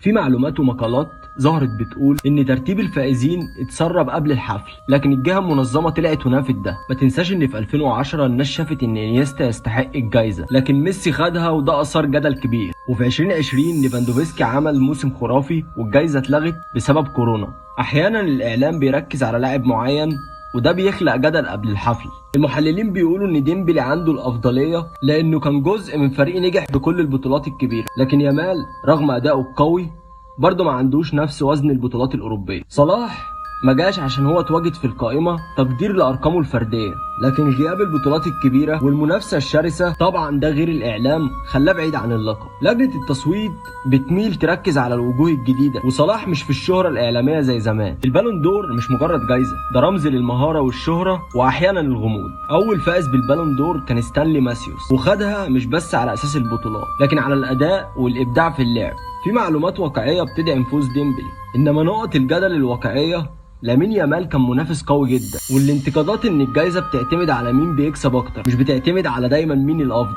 في معلومات ومقالات ظهرت بتقول ان ترتيب الفائزين اتسرب قبل الحفل، لكن الجهة المنظمة طلعت ونافت ده. ما تنساش ان في 2010 الناس شافت ان انيستا يستحق الجائزة، لكن ميسي خدها وده اثار جدل كبير. وفي 2020 ليفاندوفسكي عمل موسم خرافي والجائزه اتلغت بسبب كورونا. احيانا الاعلام بيركز على لاعب معين وده بيخلق جدل قبل الحفل. المحللين بيقولوا ان ديمبلي عنده الافضلية لانه كان جزء من فريق نجح بكل البطولات الكبيرة، لكن يامال رغم ادائه القوي برضه ما عندوش نفس وزن البطولات الاوروبية. صلاح ما جاش عشان هو اتواجد في القائمة تقدير لارقامه الفردية، لكن غياب البطولات الكبيرة والمنافسه الشرسة طبعا ده غير الاعلام خلاه بعيد عن اللقب. لجنة التصويت بتميل تركز على الوجوه الجديدة، وصلاح مش في الشهرة الاعلامية زي زمان. البالون دور مش مجرد جايزة، ده رمز للمهاره والشهرة واحيانا الغموض. اول فائز بالبالون دور كان ستانلي ماسيوس، وخدها مش بس على اساس البطولات لكن على الاداء والابداع في اللعب. في معلومات واقعية بتدعم فوز ديمبلي، انما نقط الجدل الواقعية لامين يامال كان منافس قوي جدا، والانتقادات ان الجايزة بتعتمد على مين بيكسب اكتر، مش بتعتمد على دايما مين الافضل.